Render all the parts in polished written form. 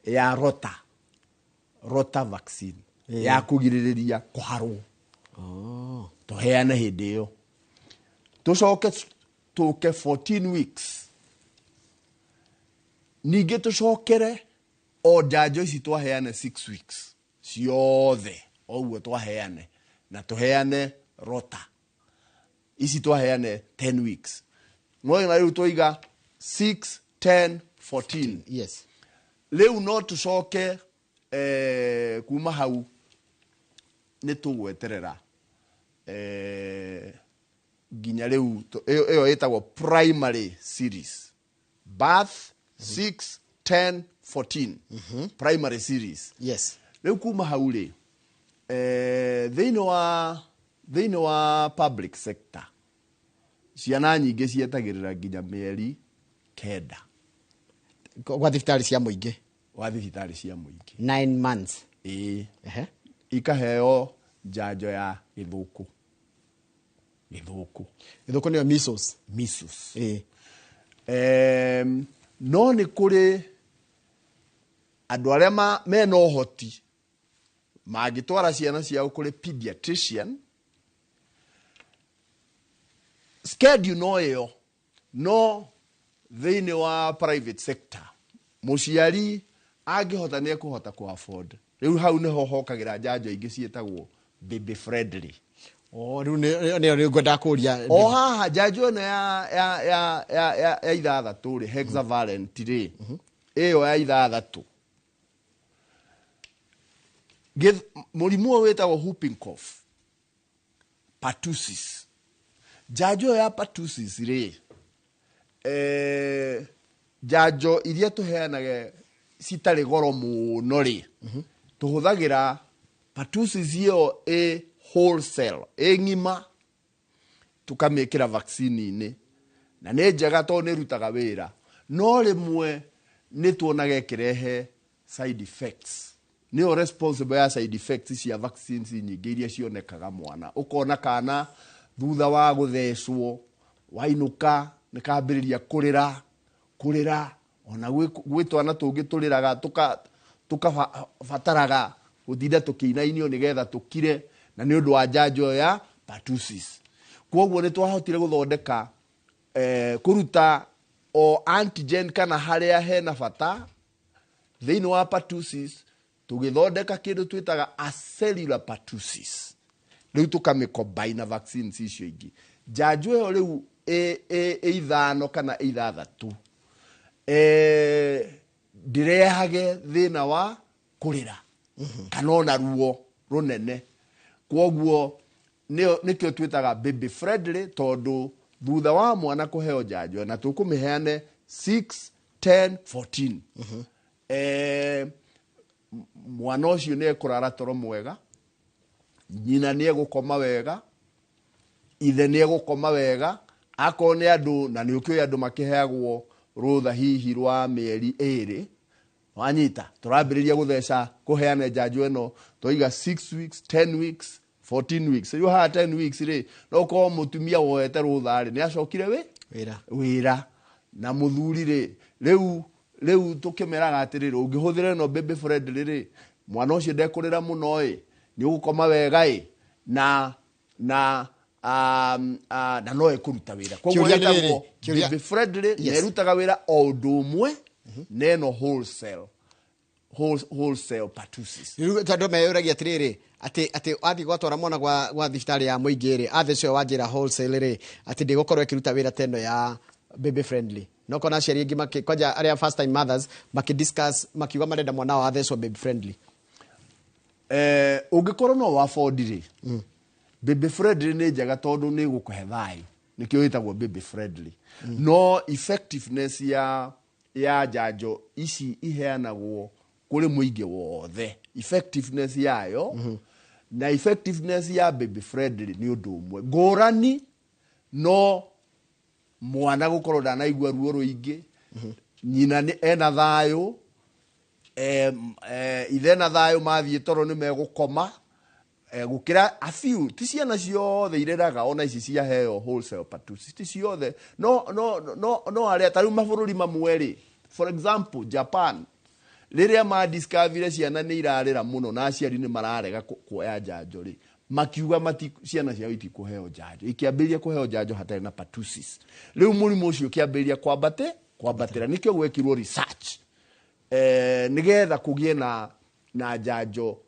Ya rota vaccine ya kũgirĩrĩria kũharwo. Tũheane hĩndĩ ĩyo, tũcoke tũke 14 weeks, ningĩ tũcokere o njanjo ici twaheane 6 weeks ciothe o ũguo twaheane, na tũheane rota ici twaheane 10 weeks. Nĩwona rĩu twaiga 6, 10, 14. Rĩu no tũcoke kuma hau nĩ tũgweterera nginya rĩu ĩyo ĩtagwo primary series, birth, 6, 10, 14, primary series. Rĩu kuma hau rĩ, thĩinĩ wa public sector ciana nyingĩ cietagĩrĩra nginya mĩeri 9. Gwa thibitarĩ cia mũingĩ. Wa thibitarĩ cia mũingĩ. 9 months. Ĩĩ. Ikaheo njanjo ya gĩthũkũ. Gĩthũkũ nĩyo measles. Measles. Ĩĩ. No nĩ kũrĩ andũ arĩa mena ũhoti mangĩtwara ciana ciao kũrĩ pediatrician. Schedule no ĩyo, no thĩinĩ wa private sector mũciari angĩhota nĩ ekũhota kũ afford. Rĩu hau nĩho hokagĩra njanjo ingĩ ciĩtagwo baby friendly. O rĩu nĩyo nĩ ngwendaga kũria. O haha njanjo ĩno ya 6 rĩ, hexavalent rĩ, ĩyo ya 6, mũrimũ ũyũ wĩtagwo whooping cough, pertussis, njanjo ĩyo ya pertussis rĩ, njanjo iria tũheanage citarĩ goro mũno rĩ, tũhũthagĩra pertussis ĩyo ĩ wholesale, ĩ ng'ima, tũkamĩkĩra vaccine-inĩ, na nĩ njega tondũ nĩ ĩrutaga wĩra, no rĩmwe nĩ tuonaga ĩkĩrehe side effects. Nĩyo responsible ya side effects cia vaccines nyingĩ iria cionekaga. Mwana ũkona kana thutha wa gũthecwo wainũka nĩ kambĩrĩria kũrĩra kũrĩra, ona gwĩ twana tũngĩ tũrĩraga tũkabataraga gũtinda tũkĩinainio nĩgetha tũkire, na nĩ ũndũ wa njanjo ĩyo ya pertussis. Kwoguo nĩ twahotire gũthondeka kũruta o antigen kana harĩa hena bata thĩinĩ wa pertussis, tũgĩthondeka kĩndũ twĩtaga acellular pertussis. Rĩu tũkamĩ na vaccines icio ingĩ. Njanjo ĩyo rĩu ĩ 5 kana ĩ 6, ndĩrehage thĩna wa kũrĩra kana ona ruo rũnene. Kwoguo nĩkĩo twĩtaga baby friendly, tondũ thutha wa mwana kũheo njanjo, na tũkũmĩheane 6, 10, 14, mwana ũcio nĩ ekũrara toro mwega, nyina nĩ egũkoma wega, ithe nĩ egũkoma wega. Akorwo nĩ andũ, na nĩ ũkĩũĩ andũ makĩheagwo rũtha hihi rwa mĩeri 2, wanyita tũrambĩrĩria gũtheca kũheana njanjo ĩno twaiga 6 weeks, 10 weeks, 14 weeks. Rĩu haha 10 weeks rĩ, no ũkorwo mũtumia woete rũtha rĩ, nĩ acokire wĩ wĩra. Wĩra na mũthuri rĩ, rĩu tũkĩmeraga atĩrĩrĩ, ũngĩhũthĩra ĩno baby friendly rĩ, mwana ũcio ndekũrĩra mũno ĩ, nĩ ũgũkoma wega ĩ, na no ĩkũruta wĩra. Koguo Kĩũria nĩ rĩrĩ, ĩtagwo baby friendly na ĩrutaga wĩra o ũndũ ũmwe na ĩno wholesale pertussis. Rĩu tondũ meyũragia atĩrĩrĩ, atĩ wathiĩ gwatwara mwana gwa thibitarĩ ya mũingĩ rĩ, athecwo wanjĩra wholesale rĩ, atĩ ndĩgũkorwo ĩkĩruta wĩra ta ĩno ya baby friendly. No kona aciari aingĩ kwanja arĩa first time mothers makĩdiscuss, makiuga marenda mwana wao athecwo baby friendly. Ũngĩkorwo no afford rĩ, baby friendly nĩ njega tondũ nĩ ĩgũkũhe thayũ, nĩkĩo ĩtagwo baby friendly. No effectiveness ya njanjo ici iheanagwo kũrĩ mũingĩ wothe, effectiveness yayo na effectiveness ya baby friendly nĩ ũndũ ũmwe ngũrani, no mwana gũkorwo ndanaigua ruo rũingĩ, nyina nĩ ena thayũ, ithe na thayũ, mathiĩ toro nĩ megũkoma, gũkĩra a few. Ti ciana ciothe irĩraga ona ici ciaheo wholesale pertussis, ti ciothe, no arĩa ta rĩu mabũrũri mamwe rĩ, for example Japan, Rĩrĩa madiscoverire ciana nĩ irarĩra mũno na aciari nĩ mararega kuoya njanjo rĩ, makiuga mati ciana ciao itikũheo njanjo, ikĩambĩrĩria kũheo njanjo hatarĩ na pertussis. Rĩu mũrimũ ũcio ũkĩambĩrĩria kwambatĩra. Nĩkĩo gwekirwo research nĩgetha kũgĩe na njanjo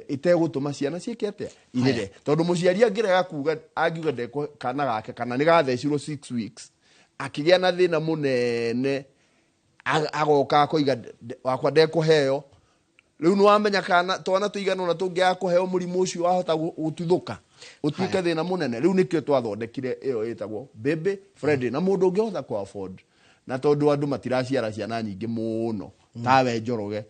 ĩtegũtũma ciana ciĩke atĩa, irĩre. Tondũ mũciari angĩrega kuga, angiuga ndekũ kana gake kana nĩ gathecirwo 6 weeks, akĩgĩa na thĩna mũnene, agoka akoiga, "Wakwa ndekũheo." Rĩu nĩ wamenya kana twana tũigana ũna tũngĩaga kũheo, mũrimũ ũcio wahota gũtuthũka ũtuĩke thĩna mũnene. Rĩu nĩkĩo twathondekire ĩyo ĩtagwo baby friendly, na mũndũ ũngĩhota kũ afford, na tondũ andũ matiraciara ciana nyingĩ mũno tawe Njoroge,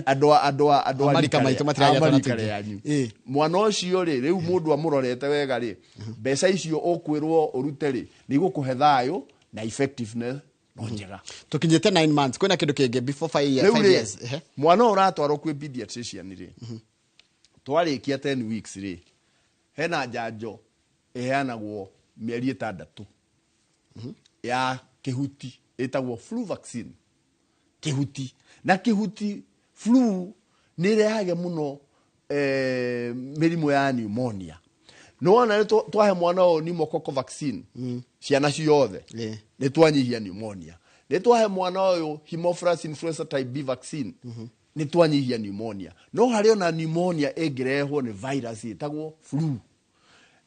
andũ a A marika rika maitũ matiragĩa a twana marika tũingĩ. rĩanyu. Mwana ũcio rĩ, rĩu mũndũ amũrorete wega rĩ, mbeca icio ũkwĩrwo ũrute rĩ, nĩ igũkũhe thayũ na effectiveness no njega. Tũkinyĩte 9 months, kwĩna kĩndũ kĩngĩ before 5 years? Rĩu 5 rĩ, years, ehe. Mwana ũyũ ũratwarwo kwĩ pediatrician rĩ, twarĩkia 10 weeks rĩ, hena njanjo ĩheanagwo mĩeri 6 ya kĩhuti, ĩtagwo flu vaccine. Kĩhuti na kĩhuti, flu nĩ ĩrehage mũno mĩrimũ ya pneumonia. Nĩ wona nĩ twahe mwana ũyũ pneumococcal vaccine, ciana ciothe, nĩ twanyihia pneumonia. Nĩ twahe mwana ũyũ Haemophilus influenza type B vaccine, nĩ twanyihia pneumonia. No harĩ ona pneumonia ĩngĩrehwo nĩ virus ĩtagwo flu,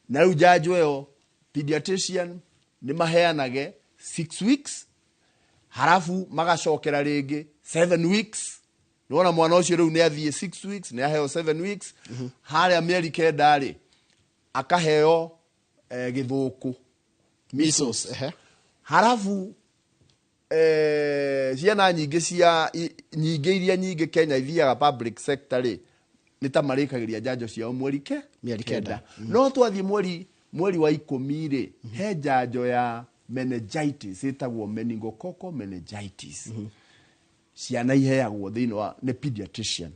na rĩu njanjo ĩyo pediatrician nĩ maheanage 6 weeks, harafu magacokera rĩngĩ 7 weeks. Nĩwona mwana ũcio rĩu nĩ athiĩ 6 weeks, nĩ aheo 7 weeks, harĩa mĩeri 9 rĩ, akaheo gĩthũkũ. Measles, ehe. Harafu ciana nyingĩ cia nyingĩ iria nyingĩ Kenya ithiaga public sector rĩ, nĩ ta marĩkagĩria njanjo ciao mweri ke Mĩeri 9. No twathiĩ mweri wa 10 rĩ, he njanjo ya meningitis ĩtagwo meningococcal meningitis. Ciana iheagwo thĩinĩ wa nĩ pediatrician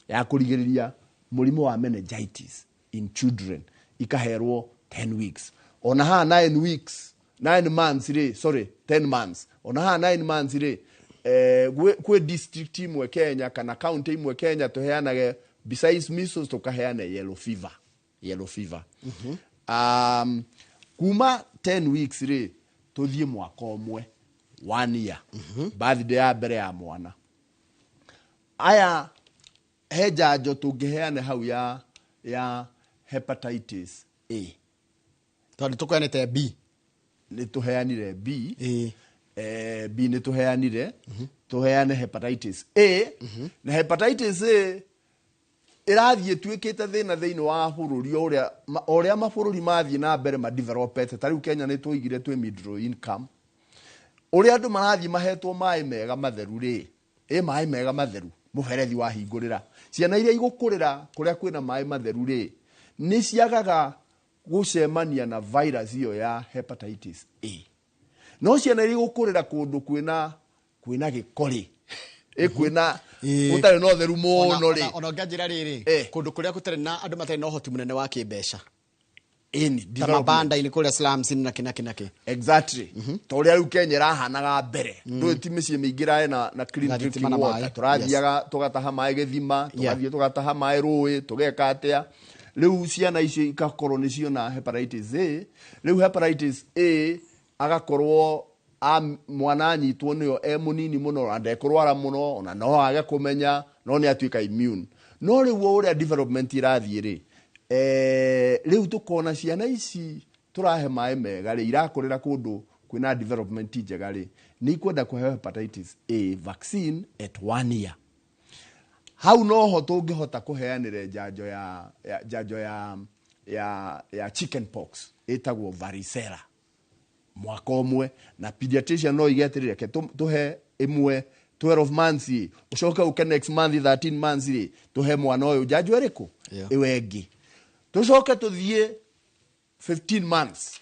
ya kũrigĩrĩria mũrimũ wa meningitis in children, ikaherwo 10 weeks. Ona haha 9 weeks, 9 months rĩ, sorry, 10 months, ona haha 9 months rĩ, gwĩ district imwe Kenya kana county imwe Kenya tũheanage besides measles tũkaheana yellow fever. Yellow fever, kuma 10 weeks rĩ, tũthiĩ mwaka ũmwe, one year, birthday ya mbere ya mwana aya, he njanjo tũngĩheana hau ya hepatitis A. Tondũ tũkwenete B. Nĩ tũheanire B. B nĩ tũheanire, tũheane hepatitis A. Na hepatitis A ĩrathiĩ ĩtuĩkĩte thĩna thĩinĩ wa bũrũri, o ũrĩa o ũrĩa mabũrũri mathiĩ na mbere madevelopete. Ta rĩu Kenya nĩ tũigire twĩ middle income. Ũrĩa andũ marathiĩ mahetwo maĩ mega matheru rĩ, ĩ maĩ mega matheru, mũberethi wahingũrĩra ciana iria igũkũrĩra kũrĩa kwĩna maĩ matheru rĩ, nĩ ciagaga gũcemania na virus ĩyo ya hepatitis A. No ciana iria igũkũrĩra kũndũ kwĩna gĩko rĩ, ĩ kwĩna gũtarĩ na ũtheru mũno rĩ, Ona ũngĩanjĩra rĩrĩ, kũndũ kũrĩa gũtarĩ na andũ matarĩ na ũhoti mũnene wa kĩmbeca, ĩni ta development. Mabanda-inĩ kũrĩa slums na kĩ na kĩ na kĩ. Exactly, ta ũrĩa rĩu Kenya ĩrahanaga mbere, ndũĩ ti mĩciĩ mĩingĩ ĩrarĩ na clean Na drinking thitima na water. maĩ. Tũrathiaga tũgataha maĩ gĩthima, tũgathiĩ tũgataha maĩ rũĩ, tũgeka atĩa. Rĩu ciana icio ikakorwo nĩ ciona hepatitis A. Rĩu hepatitis A agakorwo mwana anyitwo nĩyo e mũnini mũno, na ndekũrwara mũno, ona no age kũmenya, no nĩ atuĩka immune. No rĩu o ũrĩa development irathiĩ rĩ, rĩu tũkona ciana ici tũrahe maĩ mega rĩ, irakũrĩra kũndũ kwĩna development njega rĩ, nĩ ikwenda kũheo hepatitis A vaccine at one year. Hau noho tũngĩhota kũheanĩre njanjo ya njanjo ya chicken pox ĩtagwo varicella mwaka ũmwe. Na pediatrician no ige atĩrĩrĩ, reke tũhe ĩmwe 12 months ĩ, ũcoke ũke next month 13 months rĩ, tũhe mwana ũyũ njanjo ĩrĩkũ? Ĩyo ĩngĩ. Tũcoke tũthiĩ 15 months.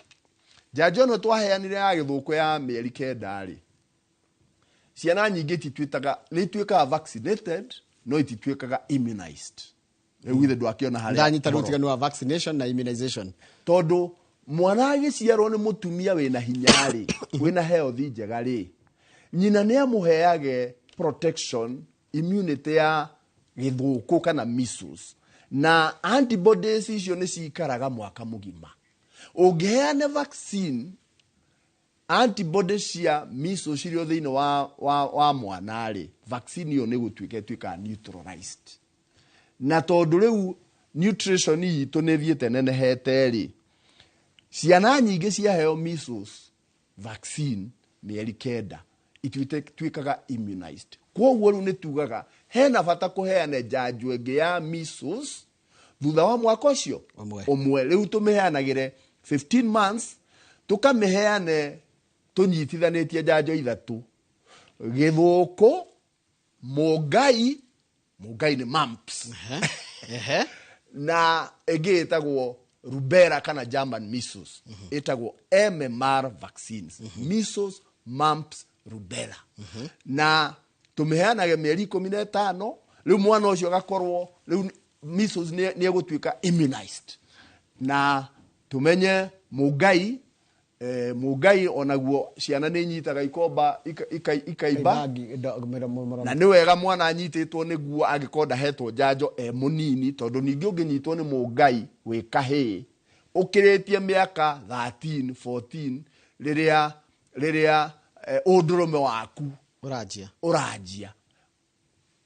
Njanjo ĩno twaheanire ya gĩthũkũ ya mĩeri 9 rĩ, ciana nyingĩ itituĩkaga, nĩ ituĩkaga vaccinated no itituĩkaga immunized. Rĩu githĩ ndwakĩona harĩa Ndanyita rĩu ũhoro? ũtiganu wa vaccination na immunization. Tondũ mwana agĩciarwo nĩ mũtumia wĩna hinya rĩ, wĩna health njega rĩ, Nyina nĩ amũheage protection immunity ya gĩthũkũ kana measles, na antibodies icio nĩ cikaraga mwaka mũgima. Ũngĩheane vaccine, antibodies cia measles iria thĩinĩ wa mwana rĩ, vaccine ĩyo nĩ gũtuĩka ĩtuĩkaga neutralized. Na tondũ rĩu nutrition itũ nĩ ĩthiĩte nenehete rĩ, ciana nyingĩ ciaheo measles vaccine mĩeri 9 ituĩkaga immunized. Koguo rĩu nĩ tugaga hena bata kũheana njanjo ĩngĩ ya measles thutha wa mwaka ũcio Ũmwe. Ũmwe. Rĩu tũmĩheanagĩre 15 months, tũkamĩheane tũnyitithanĩtie njanjo ithatũ: gĩthũkũ, mũngai, mũngai nĩ mumps, Ehe. na ĩngĩ ĩtagwo rubella kana German measles, ĩtagwo MMR vaccines, measles, mumps, rubella. Na tũmĩheanage mĩeri 15. Rĩu mwana ũcio agakorwo rĩu measles nĩ egũtuĩka immunized. Na tũmenye mũngai, mũngai onaguo ciana nĩ inyitaga ikomba ikaimba. Mĩromo. Na nĩ wega mwana anyitĩtwo nĩguo angĩkorwo ndahetwo njanjo e mũnini, tondũ ningĩ ũngĩnyitwo nĩ mũngai wĩ kahĩĩ ũkĩrĩtie mĩaka 13 14, rĩrĩa ũndũrũme waku ũranjia, ũranjia,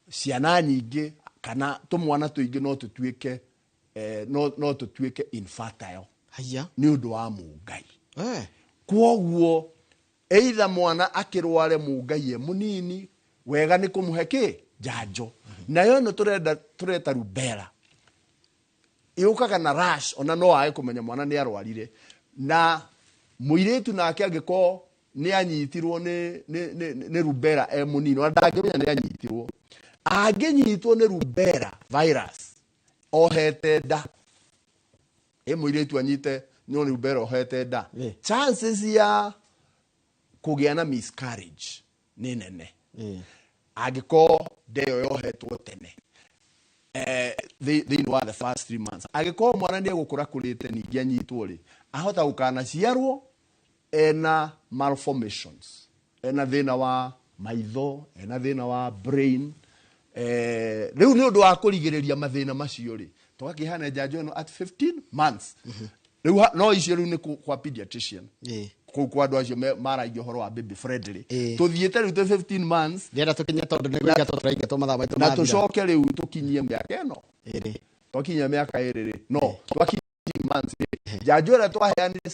ciana nyingĩ kana tũmwana tũingĩ no tũtuĩke no tũtuĩke infertile Haya. nĩ ũndũ wa mũngai. Kwoguo either mwana akĩrware mũngai e mũnini, wega nĩ kũmũhe kĩ njanjo. Nayo ĩno tũrenda tũreta rubella yũkaga na rash, ona no age kũmenya mwana nĩ arwarire. Na mũirĩtu nake angĩkorwo nĩ anyitirwo nĩ rubella e mũnini, ona ndangĩmenya nĩ anyitirwo, angĩnyitwo nĩ rubella virus ohete nda, ĩ mũirĩtu anyite nĩ rubella ohete nda, chances ya kũgĩa na miscarriage nĩ nene angĩkorwo nda ĩyo yohetwo tene, thĩinĩ wa the first 3 months. Angĩkorwo mwana nĩ egũkũra kũrĩte ningĩ anyitwo rĩ, ahota gũkanaciarwo ena malformations, ena thĩna wa maitho, ena thĩna wa brain. Rĩu nĩ ũndũ wa kũrigĩrĩria mathĩna macio rĩ, tũgakĩheana njanjo ĩno at 15 months. Rĩu no icio rĩu nĩ kwa pediatrician, kũu kwa andũ acio maragia ũhoro wa baby friendly. Tũthiĩte rĩu twĩ 15 months. Ndĩrenda tũkinye tondũ nĩ kũingatwo tũraingatwo, mathaa maitũ Na mathira. tũcoke rĩu tũkinyie mĩaka ĩno. 2. Twakinyia mĩaka 2 rĩ, no twakinyia months rĩ, njanjo ĩrĩa twaheanire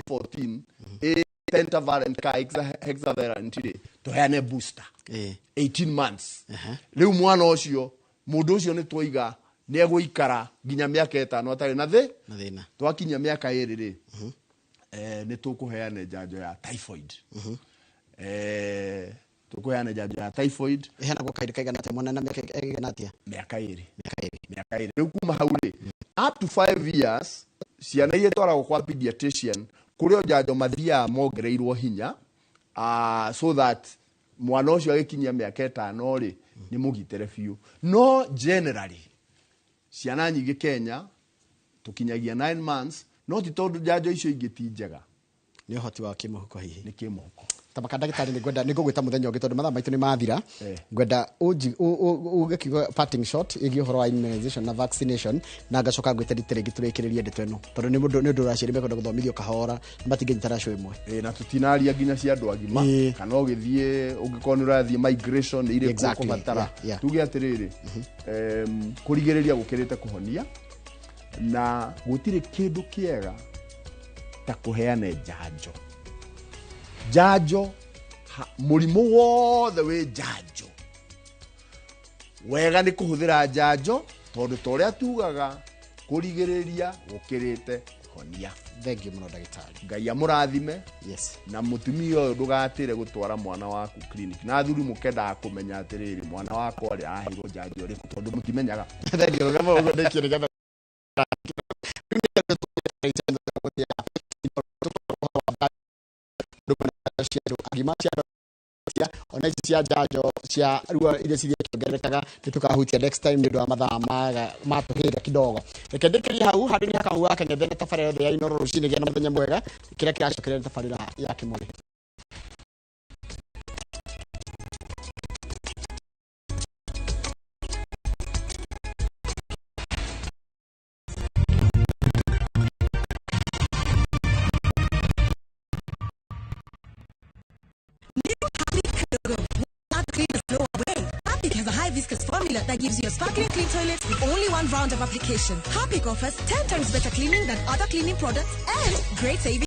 14 ĩ pentavalent ka hexavalent rĩ, tũheane booster 18 months. Rĩu mwana ũcio, mũndũ ũcio nĩ twaiga nĩ egũikara nginya mĩaka 5 atarĩ na thĩ Na thĩna. Twakinyia mĩaka 2 rĩ, nĩ tũkũheana njanjo ya typhoid. Tũkũheana njanjo ya typhoid. Ĩheanagwo kahinda kaigana atĩa, mwana na mĩaka ĩigana atĩa? Mĩaka 2. Mĩaka 2. Mĩaka 2. Rĩu kuma hau rĩ, up to 5 years, ciana iria itwaragwo kwa pediatrician kũrĩ o njanjo mathiaga mongereirwo hinya, so that mwana ũcio agĩkinyia mĩaka 5 rĩ, nĩ mũgitĩre biũ. No generally ciana nyingĩ Kenya tũkinyagia 9 months, no ti tondũ njanjo icio ingĩ ti njega. Nĩ ũhoti wa kĩmũhuko hihi. Nĩ kĩmũhuko. Tabaka ndagĩtarĩ, nĩ ngwenda nĩ ngũgwĩta mũthenya ũngĩ tondũ mathaa maitũ nĩ mathira. Ngwenda uge kiugo parting shot ĩgiĩ ũhoro wa immunization na vaccination, na ngacoka ngwĩte rita rĩngĩ tũrĩkĩrĩrie ndeto ĩno, tondũ nĩ ũndũ aciari mekwenda gũthomithio kahora na matingĩnyita racu ĩmwe. Na tutinaria nginya cia andũ agima, kana ũgĩthiĩ ũngĩkorwo nĩ ũrathiĩ migration irĩkũ ũkũbatara. Tuge atĩrĩrĩ, kũrigĩrĩria gũkĩrĩte kũhonia, na gũtirĩ kĩndũ kĩega ta kũheana njanjo. Njanjo, mũrimũ wothe wĩ njanjo. Wega nĩ kũhũthĩra njanjo, tondũ ta ũrĩa tugaga, kũrigĩrĩria gũkĩrĩte kũhonia. Thank you mũno, ndagĩtarĩ. Ngai amũrathime. Na mũtumia ũyũ, ndũgatĩre gũtwara mwana waku clinic, na athuri mũkendaga kũmenya atĩrĩrĩ, mwana wakwa rĩ, aheirwo njanjo ĩrĩkũ, tondũ mũtimenyaga. Thank you. Rũgama ũguo ndĩkie nĩgetha cia andũ agima, cia ona ici cia njanjo cia ruo iria cithiĩ ikĩongererekaga, nĩ tũkahutia next time nĩ ũndũ wa mathaa matũhĩra kidogo. Reke ndĩkĩrie hau handũ nĩ hakamu wa Kang'ethe na tabarĩra yothe ya Inoro rũcinĩ. Gĩa na mũthenya mwega. Kĩrĩa kĩracokereria nĩ tabarĩra ya Kĩmũrĩ. anti-viscous formula that gives you a sparkling clean toilet with only one round of application. Harpic offers 10 times better cleaning than other cleaning products and great savings.